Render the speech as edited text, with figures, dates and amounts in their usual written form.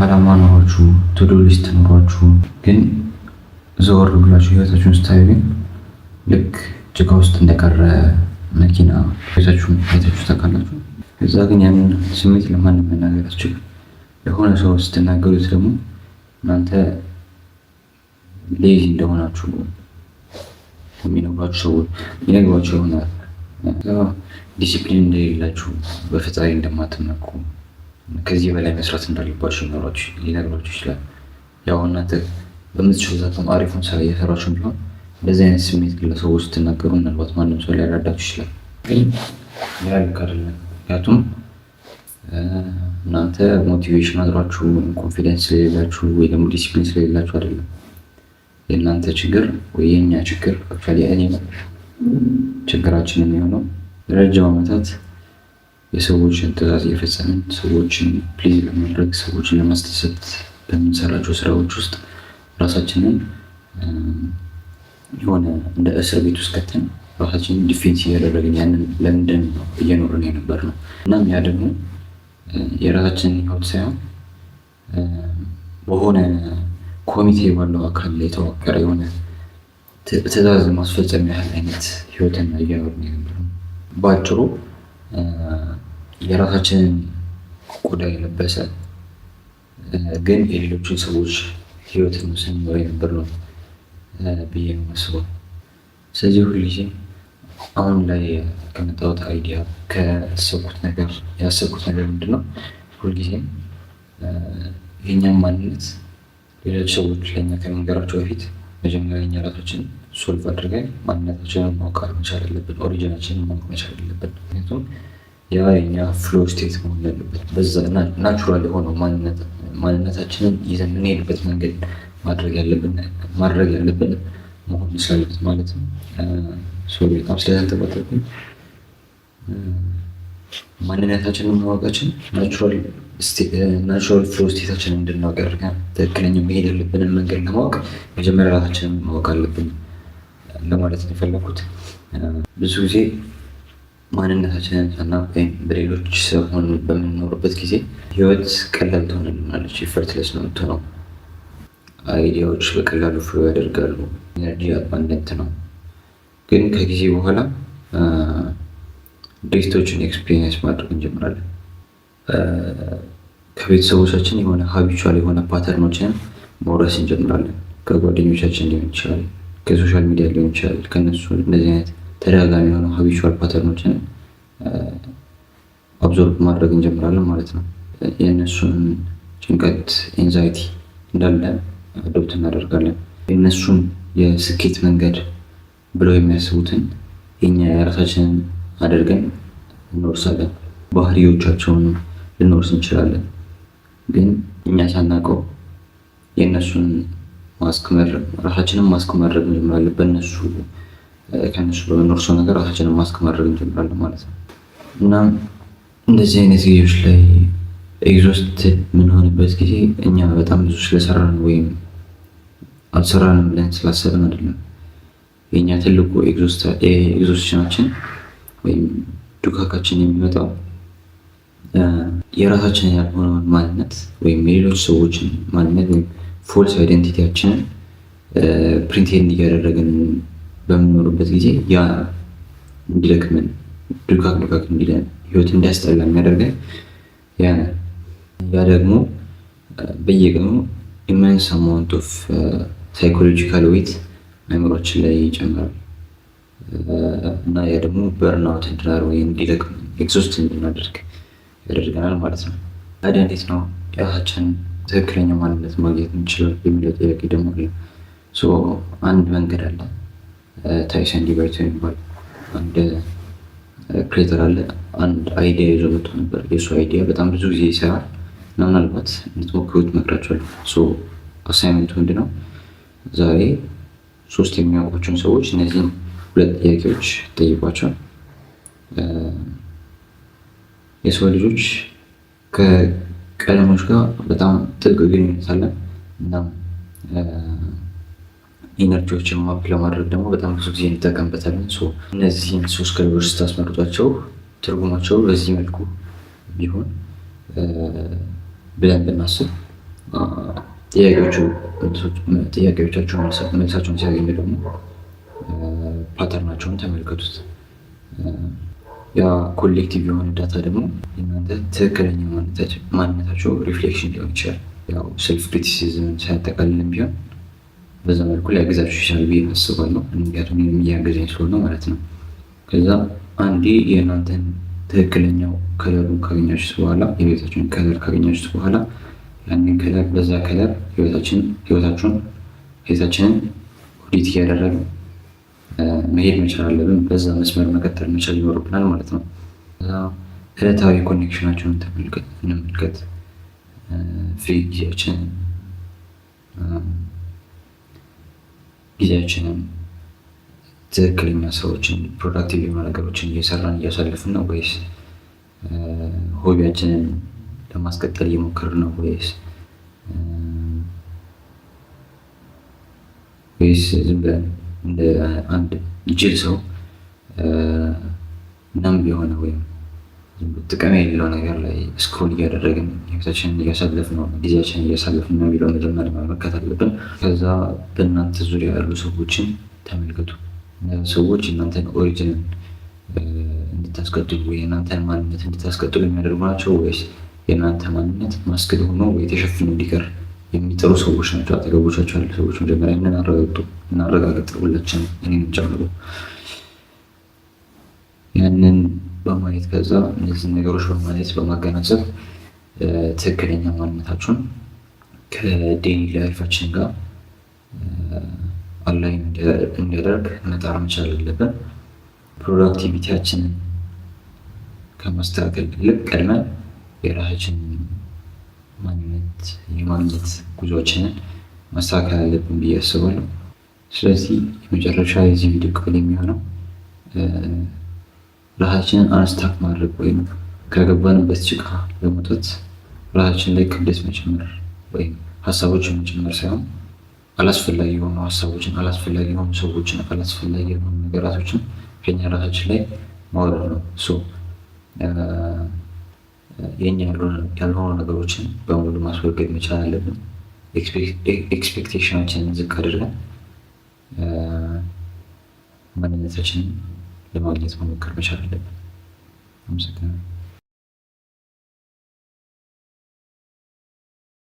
አላማ ኖሯችሁ፣ to-do list ኖሯችሁ፣ ግን ዘወር ብላችሁ ህይወታችሁን ስታዩ ግን ልክ ጭቃ ውስጥ እንደቀረ መኪና ህይወታችሁን አይታችሁ ታውቃላችሁ? ከዛ ግን ያንን ስሜት ለማንም መናገር አትችሉም። ለሆነ ሰው ስትናገሩት ደግሞ እናንተ lazy እንደሆናችሁ የሚነግሯችሁ ሰዎች የሚነግሯቸው ይሆናል። ዲሲፕሊን እንደሌላችሁ፣ በፈጣሪ እንደማትመኩ፣ ከዚህ በላይ መስራት እንዳለባችሁ ሊነግሯችሁ ይችላል። ያው እናንተ በምትችሉት አቅም አሪፉን ስራ እየሰራችሁ ቢሆን እንደዚህ አይነት ስሜት ግን ለሰዎች ስትናገሩ ምናልባት ማንም ሰው ሊያረዳችሁ ይችላል። ግን ያ ልክ አይደለም። ምክንያቱም እናንተ motivation አጥሯችሁ፣ confidence ስለሌላችሁ ወይ ደግሞ ዲሲፕሊን ስለሌላችሁ አይደለም። የእናንተ ችግር ወይ የእኛ ችግር፣ actually እኔ ችግራችን የሚሆነው ረጅም ዓመታት የሰዎችን ትዕዛዝ እየፈጸምን፣ ሰዎችን please ለማድረግ፣ ሰዎችን ለማስደሰት በምንሰራቸው ስራዎች ውስጥ ራሳችንን የሆነ እንደ እስር ቤት ውስጥ ከተን ራሳችንን defense እያደረግን ያንን ለምንድን ነው እየኖርን የነበር ነው። እናም ያ ደግሞ የራሳችንን ህይወት ሳይሆን በሆነ ኮሚቴ ባለው አካል የተዋቀረ የሆነ ትዕዛዝ ማስፈጸም ያህል አይነት ህይወትን እየኖርን የነበረው። በአጭሩ የራሳችንን ቆዳ የለበሰ ግን የሌሎችን ሰዎች ህይወትን ስንኖር የነበር ነው ብዬ ነው የማስበው። ስለዚህ ሁልጊዜ አሁን ላይ ከመጣሁት idea ከያሰብኩት ነገር ያሰብኩት ነገር ምንድነው? ሁልጊዜም የኛን ማንነት ሌሎች ሰዎች ለእኛ ከመንገራቸው በፊት መጀመሪያ እኛ ራሳችን solve አድርገን ማንነታችንን ማወቅ መቻል አለብን። Origin ኣችንን ማወቅ መቻል አለብን። ምክንያቱም ያ የኛ flow state መሆን ያለበት በዛ natural የሆነው ማንነታችንን ይዘን የምንሄድበት መንገድ ማድረግ ያለብን መሆን ስላለበት ማለት ነው። Sorry በጣም ስለተንተባተብኩኝ። ማንነታችንን ማወቃችን natural flow state ኣችንን እንድናውቅ ያደርጋል። ትክክለኛ መሄድ ያለብንን መንገድ ለማወቅ መጀመሪያ ራሳችንን ማወቅ አለብን ለማለት ነው የፈለኩት። ብዙ ጊዜ ማንነታችንን ሳናውቅ ወይም በሌሎች ሰው ሆነን በምንኖርበት ጊዜ ህይወት ቀላል ትሆንልናለች። Effortless ነው የምትሆነው። Idea ዎች በቀላሉ flow ያደርጋሉ። Energy abundant ነው። ግን ከጊዜ በኋላ drift ኦችን experience ማድረግ እንጀምራለን። ከቤተሰቦቻችን የሆነ habitual የሆነ pattern ኦችን መውረስ እንጀምራለን። ከጓደኞቻችን ሊሆን ይችላል፣ ከ social media ሊሆን ይችላል። ከነሱ እንደዚህ አይነት ተደጋጋሚ የሆነ habitual pattern ኦችን absorb ማድረግ እንጀምራለን ማለት ነው። የእነሱን ጭንቀት፣ anxiety እንዳለ adopt እናደርጋለን። የእነሱን የስኬት መንገድ ብለው የሚያስቡትን የኛ የራሳችንን አድርገን እንወርሳለን። ባህሪዎቻቸውን ልንወርስ እንችላለን። ግን እኛ ሳናውቀው የእነሱን ማስክ ራሳችንን ማስክ ማድረግ እንጀምራለን። በእነሱ ከእነሱ በምንወርሰው ነገር ራሳችንን ማስክ ማድረግ እንጀምራለን ማለት ነው። እናም እንደዚህ አይነት ጊዜዎች ላይ exhaust የምንሆንበት ጊዜ እኛ በጣም ብዙ ስለሰራን ወይም አልሰራንም ብለን ስላሰብን አይደለም። የእኛ ትልቁ exhaustion ኣችን ወይም ዱካካችን የሚመጣው የራሳችንን ያልሆነውን ማንነት ወይም የሌሎች ሰዎችን ማንነት ወይም false identity ያችንን pretend እያደረግን በምንኖርበት ጊዜ ያ እንዲደክመን፣ ዱካክ ዱካክ እንዲለን፣ ህይወት እንዲያስጠላ የሚያደርገን ያ ነው። ያ ደግሞ በየቀኑ immense amount of psychological weight አይምሯችን ላይ ይጨምራል እና ያ ደግሞ burnout እንድናደርግ ወይ እንዲደክመን፣ exhaust እንድናደርግ ያደርገናል ማለት ነው። ታዲያ እንዴት ነው የራሳችንን ትክክለኛ ማንነት ማግኘት የምንችለው የሚለው ጥያቄ ደግሞ አለ። አንድ መንገድ አለ። ታይሰን ዲበርቶ የሚባል አንድ creator አለ። አንድ idea ይዞ መጥቶ ነበር። የእሱ idea በጣም ብዙ ጊዜ ይሰራል እና ምናልባት እንድትሞክሩት እመክራችኋለሁ። Assignment ኡ ምንድን ነው? ዛሬ ሶስት የሚያውቋቸውን ሰዎች እነዚህን ሁለት ጥያቄዎች ጠይቋቸው። የሰው ልጆች ከቀለሞች ጋር በጣም ጥብቅ ግንኙነት አለን እና energy ዎችን map ለማድረግ ደግሞ በጣም ብዙ ጊዜ እንጠቀምበታለን። እነዚህን ሶስት color ኦች ስታስመርጧቸው ትርጉማቸው በዚህ መልኩ ቢሆን ብለን ብናስብ ጥያቄዎቻቸው መልሳቸውን ሲያገኙ ደግሞ pattern ኣቸውን ተመልከቱት። ያ collective የሆነ data ደግሞ የእናንተ ትክክለኛ ማንነታቸው reflection ሊሆን ይችላል። ያው self criticism ሳያጠቃልልም ቢሆን በዛ መልኩ ሊያግዛችሁ ይችላል ብዬ አስባለሁ። ምክንያቱም እያገዘኝ ስለሆነ ማለት ነው። ከዛ አንዴ የእናንተን ትክክለኛው color ኡን ካገኛችሁት በኋላ፣ የህይወታችሁን color ካገኛችሁት በኋላ፣ ያንን color በዛ color ህይወታችሁን ህይወታችንን ኦዲት እያደረግን መሄድ መቻል አለብን። በዛ መስመር መቀጠል መቻል ይኖርብናል ማለት ነው። ዕለታዊ connection ኣችንን እንመልከት። Free ጊዜያችንን ትክክለኛ ሰዎችን productive የሆኑ ነገሮችን እየሰራን እያሳለፍን ነው ወይስ hobby ያችንን ለማስቀጠል እየሞከርን ነው ወይስ ዝም ብለን እንደ አንድ ጅል ሰው numb የሆነ ወይም ጥቅም የሌለው ነገር ላይ scroll እያደረግን ህይወታችንን እያሳለፍን ነው፣ ጊዜያችንን እያሳለፍን ነው የሚለው መጀመሪያ መመልከት አለብን። ከዛ በእናንተ ዙሪያ ያሉ ሰዎችን ተመልከቱ። ሰዎች እናንተን origin ን እንድታስቀጥሉ ወይ የእናንተን ማንነት እንድታስቀጥሉ የሚያደርጉ ናቸው ወይስ የእናንተ ማንነት masked ሆኖ ወይ ተሸፍኖ እንዲቀር የሚጥሩ ሰዎች ናቸው? አጠገቦቻቸው ያሉ ሰዎች መጀመሪያ ያንን አረጋግጡ፣ እናረጋግጥ ሁላችንም እኔንም ጨምሮ። ያንን በማየት፣ ከዛ እነዚህን ነገሮች በማየት፣ በማገናዘብ ትክክለኛ ማንነታችሁን ከ daily life ኣችን ጋር align እንዲያደርግ መጣር መቻል አለብን። Productivity ያችንን ከማስተካከል ይልቅ ቀድመን የራሳችንን ማንነት የማግኘት ጉዟችንን ማስተካከል አለብን ብዬ አስባለሁ። ስለዚህ የመጨረሻ የዚህ ቪዲዮ ክፍል የሚሆነው ራሳችንን unstuck ማድረግ ወይም ከገባንበት ጭቃ ለመውጣት ራሳችን ላይ ክብደት መጨመር ወይም ሀሳቦችን መጨመር ሳይሆን አላስፈላጊ የሆኑ ሀሳቦችን፣ አላስፈላጊ የሆኑ ሰዎችን፣ አላስፈላጊ የሆኑ ነገራቶችን ከኛ ራሳችን ላይ ማውረድ ነው። የኛ ያልሆኑ ነገሮችን በሙሉ ማስወገድ መቻል አለብን። Expectation ኣችንን ዝቅ አድርገን ማንነታችንን ለማግኘት መሞከር መቻል አለብን። አመሰግናለሁ።